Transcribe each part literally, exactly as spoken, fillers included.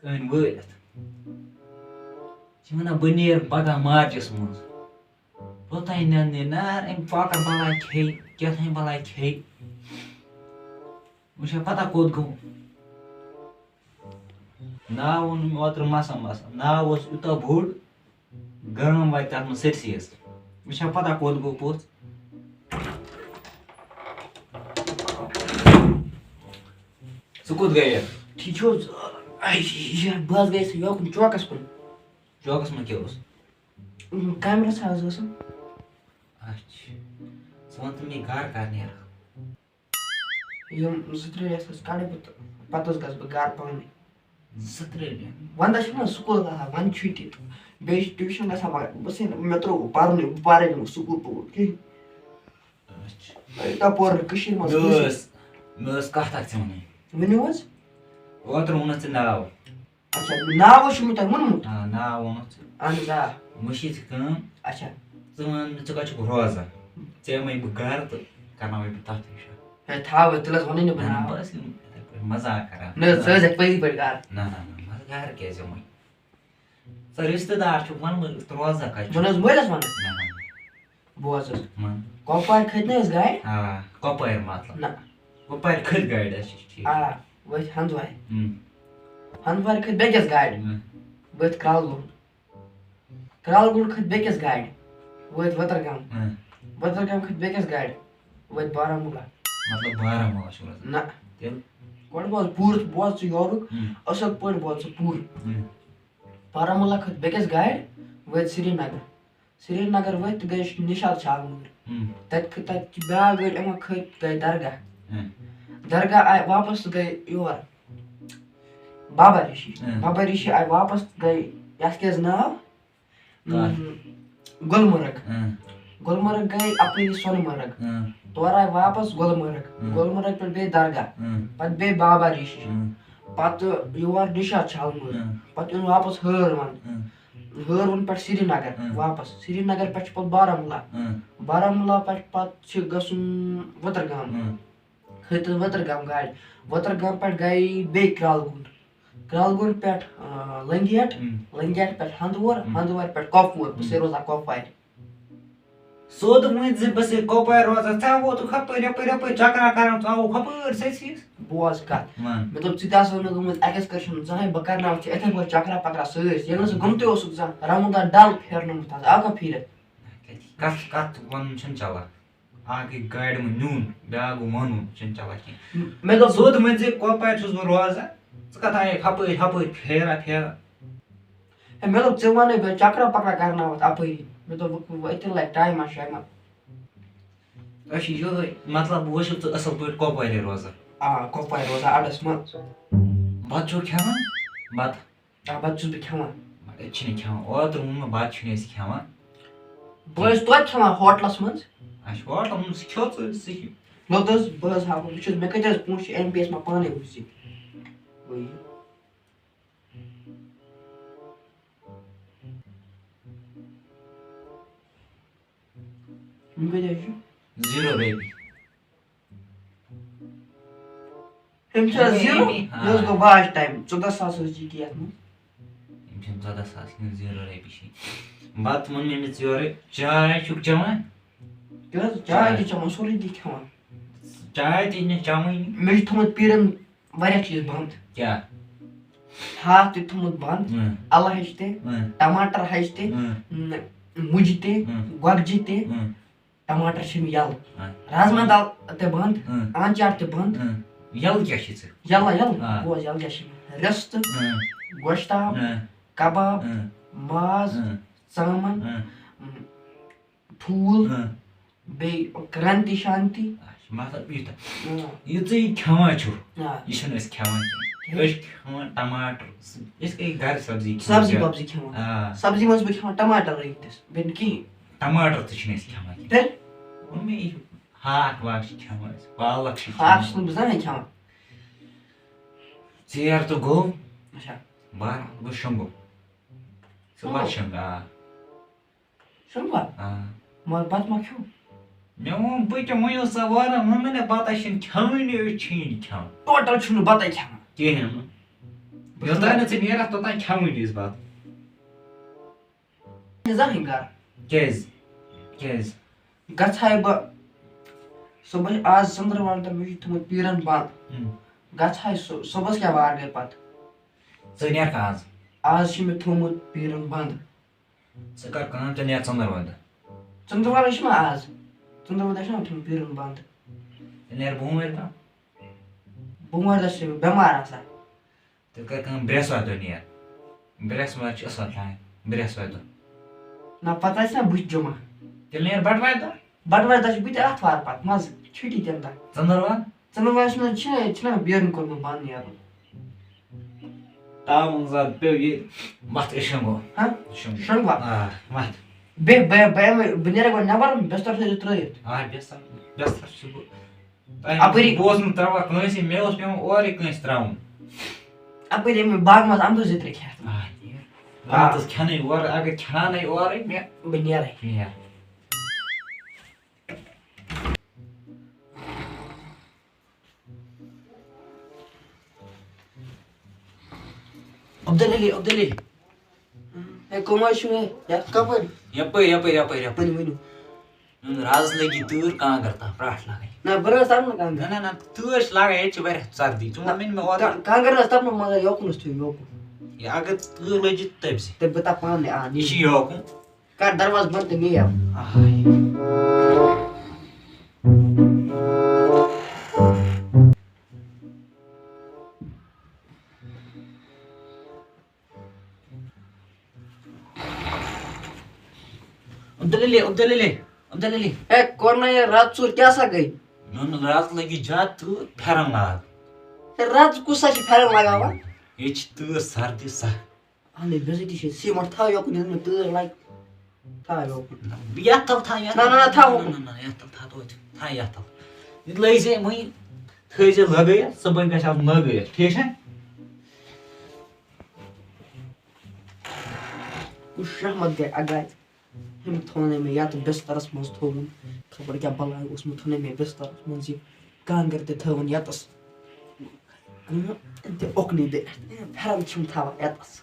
کٔنۍ وٲلِتھ۔ چھِ وَنان، "بہٕ نیرٕ پَگاہ مارچَس منٛز۔" کوٚتام نٮ۪ن نیر؟ نار، أمۍ کۄکَر بَلاے کھیٚیہِ، کیٛاہ تام بَلاے کھیٚیہِ۔ وۄنۍ چھےٚ پَتہ کوٚت گوٚو۔ ناو ووٚن مےٚ اوترٕ مَسا مَسا۔ ناو اوس یوٗتاہ بوٚڑ، گام واتہِ تَتھ منٛز سٲرسٕے یَس۔ وۄنۍ چھےٚ پَتہ کوٚت گوٚو پوٚژھ۔ ژٕ کوٚت گٔیَکھ؟ ٹھیٖک چھُ حظ؟ اَے، یہِ، بہٕ حظ گٔیَس یوکُن چوکَس کُن۔ چوکَس منٛز کیٛاہ اوس؟ کیمرہ حظ ٲسٕم۔ اچھا۔ ژٕ وَن تہٕ مےٚ گَرٕ کَر نیرٕ؟ یِم زٕ ترٛےٚ رٮ۪تھ حظ کَڑٕ بہٕ تہٕ پَتہٕ حظ گژھٕ بہٕ گَرٕ پانَے۔ زٕ ترٛےٚ رٮ۪تھ؟ وَندَس چھُنہ سکوٗل آسان، وَندٕ چھُٹی تہٕ بیٚیہِ چھِ ٹیوٗشَن گژھان، مگر بہٕ چھُسَے نہٕ، مےٚ ترٛوو پَرنُے، بہٕ پَرَے نہٕ وۄنۍ سکوٗل پوٗل کِہیٖنۍ۔ اچھا۔ یوٗتاہ پوٚر نہٕ کٔشیٖرِ منٛز مےٚ کٲنٛسہِ۔ ٲس، مےٚ ٲس کَتھ اَکھ ژےٚ وَنٕنۍ۔ ؤنِو حظ۔ اوترٕ ووٚنُتھ ژےٚ ناو۔ اچھا، ناو حظ چھُ مےٚ تۄہہِ ووٚنمُت۔ آ، ناو ووٚنُتھ ژےٚ۔ اہن حظ، آ۔ وۄنۍ چھِ ژٕ کٲم۔ اچھا۔ ژٕ وَن مےٚ، ژٕ کَتہِ چھُکھ روزان؟ ژےٚ یِمَے بہٕ گَرٕ تہٕ کَرناوَے بہٕ تَتھ نِش۔ ہے، تھاو حظ، تیٚلہِ حظ وَنٕے نہٕ بہٕ نہ، نہ، ناو۔ بہٕ ٲسٕس یِم یِتھَے پٲٹھۍ مَزاق کَران۔ نہ حظ، ژٕ حظ ہٮ۪کھ پٔزی پٲٹھۍ گَرٕ۔ نہ، نہ، نہ، مگر گَرٕ کیٛازِ یِمَے؟ ژٕ رِشتہٕ دار چھُکھ، وَن وۄنۍ، ژٕ روزان کَتہِ چھُکھ؟ وَن حظ، مٲلۍ حظ وَن۔ نہ، نہ، نہ۔ بوز حظ۔ وَن۔ کۄپوارِ کھٔتۍ نہٕ حظ گاڑِ؟ آ، کۄپوارِ مطلب۔ نہ۔ کۄپوارِ کھٔتۍ گاڑِ، اچھا، ٹھیٖک۔ آ، ؤتھۍ ہَنٛدوارِ۔ ہُم۔ ہَنٛدوارِ کھٔتۍ بیٚکِس گاڑِ۔ ہُم۔ ؤتھۍ کرٛالہٕ گوٚنٛڈ۔ کرٛالہٕ گوٚنٛڈ کھٔتۍ بیٚکِس گاڑِ۔ وٲتۍ وَتَر گام۔ ہُم۔ وَتَر گام کھٔتۍ بیٚکِس گاڑِ۔ وٲتۍ بارہمولہ۔ مطلب بارہمولہ چھُ روزان؟ نہ۔ تیٚلہِ؟ گۄڈٕ بوز پوٗرٕ، بوز ژٕ یورُک۔ ہُم۔ اَصٕل پٲٹھۍ بوز ژٕ پوٗرٕ۔ ہُم۔ بارہمولہ کھٔتۍ بیٚکِس گاڑِ، وٲتۍ سرینگر۔ سرینگر ؤتھۍ تہٕ گٔے نِشاط شالمٲر۔ ہم۔ تَتہِ کھٔتۍ، تَتہِ چھِ بیٛاکھ گٲڑۍ یِمَن کھٔتۍ، گٔے درگاہ۔ ہم۔ درگاہ آے واپس تہٕ گٔے یور بابا ریٖشی۔ ہم۔ بابا ریٖشی آے واپس تہٕ گٔے، یَتھ کیٛاہ حظ ناو؟ کَتھ؟ ہم، گُلمرگ۔ ہم۔ گُلمرگ گٔے اَپٲری سۄنہٕ مرگ۔ ہم۔ تورٕ آے واپس گُلمرگ۔ ہم۔ گُلمرگ پٮ۪ٹھ بیٚیہِ درگاہ۔ ہم۔ پَتہٕ بیٚیہِ بابا ریٖشی۔ ہم۔ پَتہٕ یور نِشاط شالمٲر۔ ہم۔ پَتہٕ یُن واپس ہٲروَن۔ ہم۔ ہٲروَن پٮ۪ٹھ سرینگر ہم۔ واپس۔ سرینگر پٮ۪ٹھ چھُ پَتہٕ بارہمولہ۔ ہم۔ بارہمولہ پٮ۪ٹھ پَتہٕ چھِ گژھُن وَتَر گام۔ ہم۔ کھٔتۍ وَتَر گام گاڑِ۔ وَتَر گام پٮ۪ٹھ گٔے بیٚیہِ کرٛالہٕ گوٚنٛڈ۔ کرٛالہٕ گوٚنٛڈ پٮ۪ٹھ، آ، لنٛگیٹ۔ ہم۔ لنٛگیٹ پٮ۪ٹھ ہَنٛدوور، ہم۔ ہَنٛدوورِ پٮ۪ٹھ کۄپوور۔ بہٕ چھُسَے ہم۔ روزان کۄپوارِ۔ سیوٚد ؤنۍ زِ بہٕ چھُسَے کۄپوارِ روزان، ژےٚ ووتُکھ ہَپٲرۍ یَپٲرۍ یَپٲرۍ چَکرا کَران، ژٕ آوُکھ ہَپٲرۍ سٲرسٕے۔ بوز کَتھ۔ وَن۔ مےٚ دوٚپ، ژٕ تہِ آسہٕ نہٕ گوٚمُت excursion زانٛہہ، بہٕ کَرناوَتھ ژےٚ یِتھَے پٲٹھۍ چَکرا پَکرا سۭتۍ۔ ییٚلہِ نہٕ ژٕ گوٚمتُے اوسُکھ زانٛہہ، رَمُن دا ڈَل پھیرنومُت آسہٕ، آکھا پھیٖرِتھ۔ کَتھ، کَتھ وَنُن چھُنہٕ چَلان۔ اَکھ گٔے گاڑِ منٛز نیُن، بیٛاکھ گوٚو وَنُن، چھُنہٕ چَلان کینٛہہ۔ مےٚ دوٚپ، سیوٚد ؤنۍ زِ کۄپوارِ چھُس بہٕ روزان، ژٕ کَتھ آیَکھ ہَپٲرۍ ہَپٲرۍ پھیران پھیران۔ ہے، مےٚ دوٚپ، ژےٚ وَنَے بہٕ چَکرا پَکرا کَرناوَتھ اَپٲری۔ مےٚ دوٚپ، وۄنۍ، وۄنۍ أتی لَگہِ ٹایما شایما۔ أسۍ چھِ یِہوٚے، مطلب، وٕچھِو ژٕ اَصٕل پٲٹھۍ کۄپوارِ روزان۔ آ، کۄپوارِ روزان اَڈَس منٛز۔ بَتہٕ چھُو کھٮ۪وان؟ بَتہٕ؟ آ، بَتہٕ چھُس بہٕ کھٮ۪وان۔ مگر أسۍ چھِنہٕ کھٮ۪وان۔ اوترٕ ووٚن مےٚ، بَتہٕ چھِنہٕ أسۍ کھٮ۪وان۔ بہٕ حظ چھُس توتہِ کھٮ۪وان ہوٹلَس منٛز۔ اَسہِ ہوٹلَس منٛز کھیوٚو ژٕ، ژٕ کھیوٚو۔ لوٚت حظ، بہٕ حظ ہاوٕ، وٕچھ حظ، مےٚ کۭتیٛاہ حظ پونٛسہٕ چھِ، ایم پی یَس منٛز پانَے وٕچھ زِ۔ وۄنۍ یہِ۔ یِم کۭتیٛاہ چھِ؟ زیٖرو رۄپیہِ۔ یِم چھِ حظ زیٖرو؟ رۄپیہِ؟ یہِ حظ آ۔ گوٚو واش ٹایم۔ ژۄداہ ساس حظ چھِ یہِ کہِ یَتھ منٛز۔ یِم چھِنہٕ ژۄداہ ساس کِنہٕ زیٖرو رۄپیہِ چھِ۔ بَتہٕ ووٚن مےٚ أمِس یورٕ، چاے چھُکھ چٮ۪وان؟ کیٛاہ حظ؟ چاے چاے۔ تہِ چٮ۪وان، سورُے تہِ کھٮ۪وان۔ چاے تہِ نہٕ چٮ۪وٲنی۔ مےٚ چھُ تھوٚمُت پیٖرَن واریاہ چیٖز بنٛد۔ کیٛاہ؟ ہاکھ تہِ تھوٚمُت بنٛد، اۭں۔ اَلہٕ ہَچہِ تہِ، اۭں۔ ٹماٹر ہَچہِ تہِ، اۭں۔ ن-، مُجہِ تہِ، اۭں۔ گۄگجہِ تہِ، اۭں۔ ٹماٹر چھِم یَلہٕ۔ اۭں۔ رازما دال تہِ بنٛد، اۭں۔ آنچار تہِ بنٛد۔ اۭں۔ یَلہٕ کیٛاہ چھِ ژےٚ؟ یَلہٕ، یَلہٕ۔ آ۔ بوز، یَلہٕ کیٛاہ چھِ مےٚ؟ رِستہٕ، اۭں۔ گۄشتاب، اۭں۔ کباب، اۭں۔ ماز، اۭں۔ ژامَن، اۭں۔ ٹھوٗل، اۭں۔ بیٚیہِ کرٛنتی شانتی۔ اچھا، مطلب یوٗتاہ۔ اۭں۔ یہِ ژٕ یہِ کھٮ۪وان چھُکھ، آ۔ یہِ چھِنہٕ أسۍ کھٮ۪وان کینٛہہ۔ کینٛہہ؟ أسۍ چھِ کھٮ۪وان ٹماٹر، أسۍ گٔے گرِ سبزی کھٮ۪وان سبزی زیادٕ۔ پبزی کھٮ۪وان۔ آ۔ سبزی منٛز چھُس بہٕ کھٮ۪وان ٹماٹر رٔنِتھ، بیٚیہِ نہٕ کِہیٖنۍ۔ ٹماٹر تہِ چھِنہٕ أسۍ کھٮ۪وان کینٛہہ۔ تیٚلہِ؟ ووٚن مےٚ یہِ ہاکھ واکھ چھِ کھٮ۪وان أسۍ، پالک چھِ ہاکھ کھٮ۪وان۔ چھُس نہٕ بہٕ زٕہٕنۍ کھٮ۪وان۔ ژیر تہٕ گوٚو۔ اچھا۔ بارہ گوٚو شۄنٛگُن۔ ژٕ شۄنٛگُن؟ وَتھ شۄنٛگ، آ۔ شۄنٛگوا؟ آ۔ مگر بَتہٕ ما کھیوٚو؟ مےٚ ووٚن، بہٕ کیٛاہ وۄنۍ اوس سا واران، ووٚن مےٚ، نہ، بَتَے چھِنہٕ کھٮ۪وٲنی، أسۍ چھِی نہٕ کھٮ۪وان۔ ٹوٹل چھُنہٕ بَتَے کھٮ۪وان۔ کِہیٖنۍ نہٕ۔ یوٚتام نہٕ ژٕ نیرَکھ، توٚتام کھٮ۪مہٕ نہٕ أسۍ بَتہٕ۔ زانٛہہ گَرٕ۔ کیٛازِ؟ کیٛازِ؟ گژھٕ ہا بہٕ صُبحٲے آز ژٔنٛدٕروار تہٕ مےٚ چھُ تھوٚمُت پیٖرَن بنٛد۔ ہُم۔ گژھٕ ہا سُہ-، صُبحَس کیٛاہ وار گٔے پَتہٕ؟ ژٕ نیرکھا آز؟ آز چھِ مےٚ تھوٚمُت پیٖرَن بنٛد۔ ژٕ کر کٲم، ژٕ نیر ژٔنٛدٕروارِ دۄہ۔ ژٔنٛدٕروارے چھُنہ آز۔ ژٔنٛدٕروارِ دۄہ چھُنہ تھوٚمُت پیٖرُن بنٛد۔ ژٕ نیر بوموارِ دۄہ۔ بوموارِ دۄہ چھُس بہٕ بٮ۪مار آسان۔ تیٚلہِ کر کٲم، برٛٮ۪سوارِ دۄہ نیر۔ برٛٮ۪سوارِ چھِ اَصٕل ٹایم، برٛٮ۪سوارِ دۄہ۔ نہ، پتہٕ آسہِ نہ بُتھِ جُمعہ۔ تیٚلہِ نیر بٹوارِ دۄہ۔ بٹوارِ دۄہ چھُ بُتھِ آتھوار پتہٕ، منٛزٕ چھُٹی تَمہِ دۄہ۔ ژٔنٛدٕروار؟ ژٔنٛدٕروار چھُنہ، چھُنہ، چھُنہ بیرُن کوٚرمُت بنٛد نیرُن۔ تاوُن زیادٕ پیوٚو یہِ، مَتھ أسۍ شۄنٛگو۔ ہہ؟ شۄنٛگو۔ شۄنٛگوا؟ آ، مَتھ۔ بیٚیہِ بہٕ، بہٕ، بہٕ، بہٕ نیرٕ گۄڈٕ نٮ۪بر، بِستَر تھٲیزِ ترٛٲیِتھ۔ آ، بِستَر، بِستَر چھُس بہٕ۔ تۄہہِ اَپٲری۔ بہٕ اوسُس نہٕ ترٛاوان کٲنٛسہِ، مےٚ اوس پٮ۪وان اورَے کٲنٛسہِ ترٛاوُن۔ اَپٲرۍ ییٚمہِ باغہٕ منٛز اَمبہٕ زٕ ترٛےٚ کھٮ۪تھ۔ آ، نیر۔ آ۔ راتَس کھٮ۪نَے اورٕ، اگر کھٮ۪نَے اورَے مےٚ۔ بہٕ نیرَے۔ نیر۔ عبدالعلی، عبدالعلی۔ ہے، کٕم حظ چھِو ہے؟ یَتھ کَپٲرۍ؟ یَپٲرۍ، یَپٲرۍ، یَپٲرۍ، یَپٲرۍ۔ ؤنِو، ؤنِو۔ نُن رازَس لٔگی تۭر، کانٛگٕر تَپھ، پرٛاٹھ لَگٕنۍ۔ نہ، بہٕ نہ حظ تَپہٕ نہٕ کانٛگٕر۔ نہ، نہ، نہ، تۭر چھِ لَگان، ییٚتہِ چھِ واریاہ سردی۔ ژٕ وَن، نہ، مےٚ، مےٚ اورٕ۔ کا-، کانٛگٕر نہ حظ تَپہٕ نہٕ، مگر یوکُن حظ تھٲیِو، یوکُن۔ ہے، اگر تۭر لٔجی، تٔپۍ زِ۔ تہٕ بہٕ تَپہٕ پانَے، آ، یہِ چھِ یوکُن۔ کر دروازٕ بند تہٕ نیر۔ آہاے۔ عبدالعلی، عبدالعلی، عبدالعلی۔ ہے، کوٚر نہ یہِ راتہٕ ژوٗر، کیٛاہ سا گٔے؟ نہ، نہ، راتہٕ لگی زیادٕ تۭر، پھٮ۪رن لاگ۔ ہے، راتہٕ کُس سا چھُ پھٮ۪رن لگاوان؟ ییٚتہِ چھِ تۭر سردی سخ۔ اہنُے، بے عزتی چھے۔ سیٖمَٹھ تھاو یوکُن، ییٚلہِ نہٕ تۭر لَگہِ۔ تھاو یوکُن۔ یَتھ تَل تھاو، یَتھ نہ، نہ، نہ، تَل۔ تھاو نہ، اُکُن۔ نہ، نہ، نہ، یَتھ تَل تھاو توتہِ۔ تھاو یَتھ تَل۔ یہِ لٲگۍ زِ وۄنۍ، تھٲے زِ لَگٲیِتھ، صُبحٲے گژھِ آسُن لَگٲیِتھ، ٹھیٖک چھا؟ کُس شہمت گٔے اَگَے؟ أمۍ تھوٚو نہٕ مےٚ یَتھ بِستَرَس منٛز تھوٚوُن۔ خبر کیٛاہ بَلاے اوس مےٚ تھوٚو نہٕ مےٚ بِستَرَس منٛز یہِ کانٛگٕر تہِ تھٲوٕن یَتَس۔ تہِ اُکنُے دِ۔ پھٮ۪رَن چھُم تھاوان یَتَس۔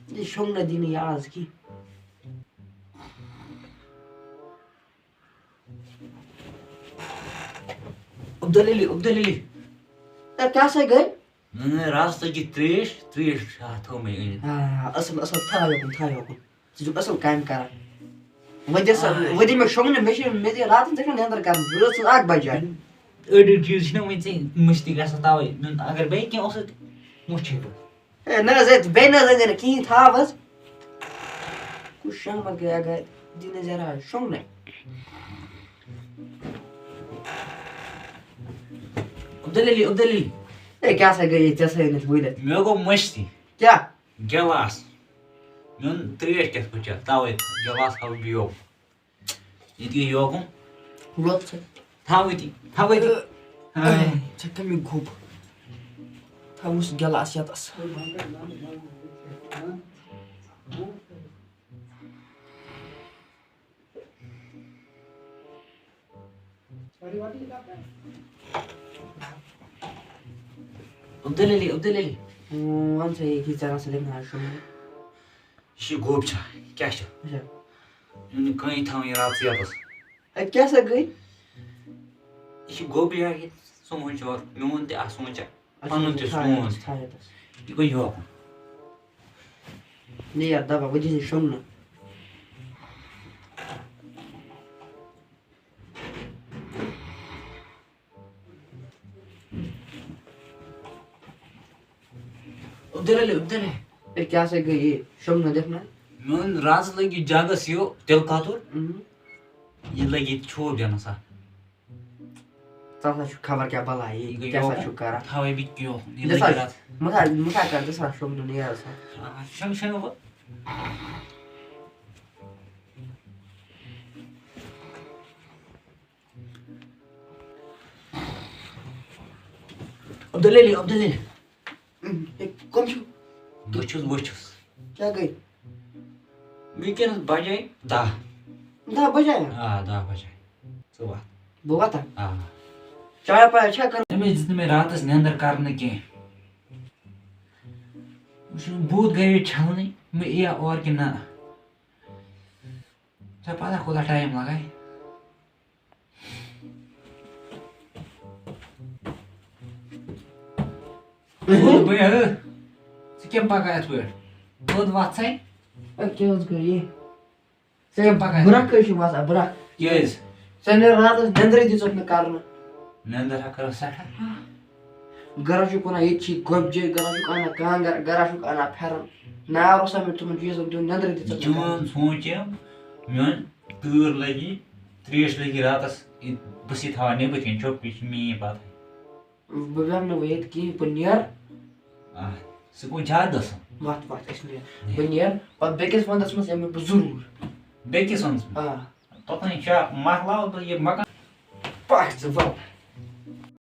یہِ شۄنٛگنہٕ دی نہٕ یہِ آز کینٛہہ۔ عبدالعلی، عبدالعلی۔ ہے، کیٛاہ سا گٔے؟ نہ، نہ، رازَس لٔگی ترٛیش، ترٛیش چھِ اَتھ تھٲومٕژ أنِتھ۔ آ، اَصٕل، اَصٕل، تھاو یوکُن، تھاو یوکُن۔ ژٕ چھُکھ اَصٕل کامہِ کران۔ وۄنۍ دِ سا، آ۔ وۄنۍ دِ مےٚ شۄنٛگنہٕ، مےٚ چھِ، مےٚ دِ راتَن ژےٚ چھَکھ نیٚنٛدٕر کَران، بہٕ ٲسٕس اَکھ بَجہِ جایہِ۔ أڑۍ أڑۍ چیٖز چھِنہ وۄنۍ ژےٚ مٔشتٕے گژھان، تَوَے مےٚ اگر بیٚیہِ کینٛہہ اوس، وٕچھے بہٕ۔ ہے، نہ حظ، ہے، بیٚیہِ نہ حظ أنۍ زِ نہٕ کِہیٖنۍ، تھاو حظ۔ کُس شہمت گٔے اَگَے، دی نہٕ ذرا شۄنٛگنَے۔ عبدالعلی، عبدالعلی۔ ہے، کیٛاہ سا گٔے یہِ ژےٚ سۭتۍ أنِتھ وٲلِتھ؟ مےٚ گوٚو مٔشتٕے۔ کیٛاہ؟ گِلاس۔ مےٚ اوٚن ترٛیش کِتھ پٲٹھۍ چٮ۪تھ، تَوَے گِلاس ہاو بِہیو۔ ییٚتہِ گٔے یوکُن۔ لوٚت ژٕ۔ تھاو أتی، تھاو أتی۔ اے، ہاے۔ ژےٚ کَمہِ گوٚب؟ تھاوُس گِلاس یَتَس۔ عبدالعلی، عبدالعلی۔ وَن سا، یہِ کہِ ژےٚ رَژھ لٮ۪کھناو شۄنٛگنہٕ۔ یہِ چھِ گوٚب چھا؟ کیٛاہ چھُ؟ اچھا۔ یہِ نہٕ کٕہٕنۍ تھاوٕنۍ یہِ راتَس یَتَس۔ اَدٕ کیٛاہ سا گٔے؟ یہِ چھِ گوٚب یا یہِ سونٛچ اورٕ، میون تہِ اَکھ سونٛچا، اچھا، پَنُن تہِ تھاو سونٛچ۔ یَتَس، تھاو یَتَس۔ یہِ گوٚو یوکُن۔ نیر دَبا، وۄنۍ دِژ یہِ شۄنٛگنہٕ۔ عبدالعلی، عبدالعلی۔ اے، کیٛاہ سا گٔے یہِ؟ شۄنٛگنہٕ دِکھ نہ۔ میون رَز لٔگۍ یہِ جگس یہِ تِلہٕ کَتُر۔ اۭں۔ یہِ لٔگۍ ییٚتہِ چھوپ دِنَس اَتھ۔ ژٕ ہسا چھُکھ خبر کیٛاہ بَلاے، یہِ یہِ گٔے کیٛاہ سا یوکُن۔ چھُکھ کران؟ تھاوَے بہٕ کیوکھ، یہِ دِس لٔگۍ حظ، رَز۔ مَتھ حظ، مَتھ حظ کر، دِس حظ شۄنٛگنہٕ، نیر سا۔ آ، شۄنٛگ، شۄنٛگ بہٕ۔ عبدالعلی، عبدالعلی۔ اے، کٕم چھِو؟ بہٕ چھُس، بہٕ چھُس۔ کیٛاہ گٔے؟ وٕنکیٚنَس بجے دَہ۔ دَہ بجے؟ آ، دَہ بجے۔ ژٕ وَتھ۔ بہٕ وَتھا؟ آ۔ چاے پاے چھا کَرٕنۍ؟ أمِس دِژ نہٕ مےٚ راتَس نیٚنٛدٕر کَرنہٕ کینٛہہ۔ بُتھ گٔیے چھَلنٕے، مےٚ یِیا اورٕ کِنہٕ نہ؟ ژےٚ پَتہ کوٗتاہ ٹایم لَگے؟ بہٕ ہہ، ژٕ کیٛاہ پَکان یَتھ پٲٹھۍ؟ دۄد وَژھ ژَے؟ اَدٕ کیٛاہ حظ گوٚو یہِ؟ ژےٚ کیٛاہ پَکان؟ برٛکھ حظ چھِ وَسان، برٛکھ۔ کیٛازِ؟ ژےٚ نہٕ راتَس نٮ۪نٛدرٕے دِژٕتھ نہٕ کَرنہٕ۔ نٮ۪نٛدٕر ہا کٔرٕس سٮ۪ٹھاہ۔ گَرا چھُکھ وَنان، ییٚتہِ چھی گۄبجے، گَرا چھُکھ اَنان کانٛگٕر، گَرا چھُکھ اَنان پھٮ۪رَن۔ نار اوسا مےٚ تِمَن چیٖزَن دیُن، نٮ۪نٛدرٕے دِژٕتھ نہٕ کَرنہٕ۔ چون سونٛچ یہِ، میون تۭر لٔگی، ترٛیش لٔگی راتَس، یہِ بہٕ چھُس یہِ تھاوان نیٚبٕرۍ کِنۍ چوٚپ، یہِ چھِ میٛٲنۍ پَتہٕ۔ بہٕ بیٚہمہٕ نہٕ وۄنۍ ییٚتہِ کِہیٖنۍ، بہٕ نیرٕ۔ آ، سُہ گوٚو زیادٕ اَصٕل۔ وَتھ، وَتھ، أسۍ نیرو۔ بہٕ نیرٕ پَتہٕ بیٚکِس وَنٛدَس منٛز یِمہٕ بہٕ ضروٗر۔ بیٚکِس وَنٛدَس منٛز؟ آ۔ توٚتام چھا مۄکلاوٕ بہٕ یہِ مکان؟ پَکھ ژٕ وَل۔